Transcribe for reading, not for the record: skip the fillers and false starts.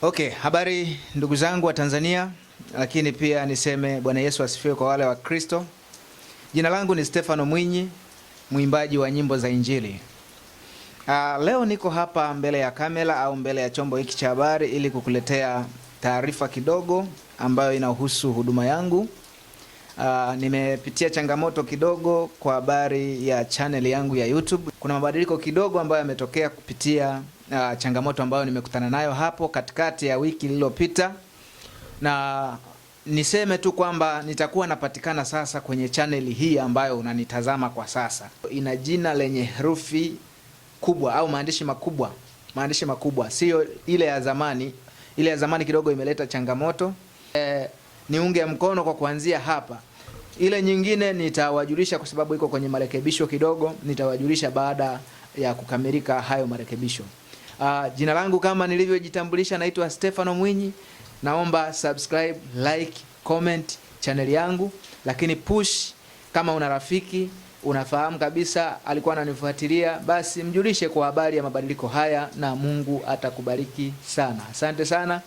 Okay, habari ndugu zangu wa Tanzania, lakini pia niseme Bwana Yesu asifiwe kwa wale wa Kristo. Jina langu ni Stefano Mwinyi, mwimbaji wa nyimbo za Injili. Leo niko hapa mbele ya kamera au mbele ya chombo hiki cha habari ili kukuletea taarifa kidogo ambayo inahusu huduma yangu. Nimepitia changamoto kidogo kwa habari ya channel yangu ya YouTube. Kuna mabadiliko kidogo ambayo yametokea kupitia changamoto ambayo nimekutana nayo hapo katikati ya wiki iliyopita, na niseme tu kwamba nitakuwa napatikana sasa kwenye channel hii ambayo unanitazama kwa sasa. Ina jina lenye herufi kubwa au maandishi makubwa, maandishi makubwa, sio ile ya zamani. Ile ya zamani kidogo imeleta changamoto. Niunge mkono kwa kuanzia hapa. Ile nyingine nitawajulisha kwa sababu iko kwenye marekebisho kidogo, nitawajulisha baada ya kukamilika hayo marekebisho. Jina langu kama nilivyojitambulisha naitwa Stefano Mwinyi. Naomba subscribe, like, comment channel yangu, lakini push kama una rafiki unafahamu kabisa alikuwa ananifuatilia, basi mjulishe kwa habari ya mabadiliko haya, na Mungu atakubariki sana. Asante sana.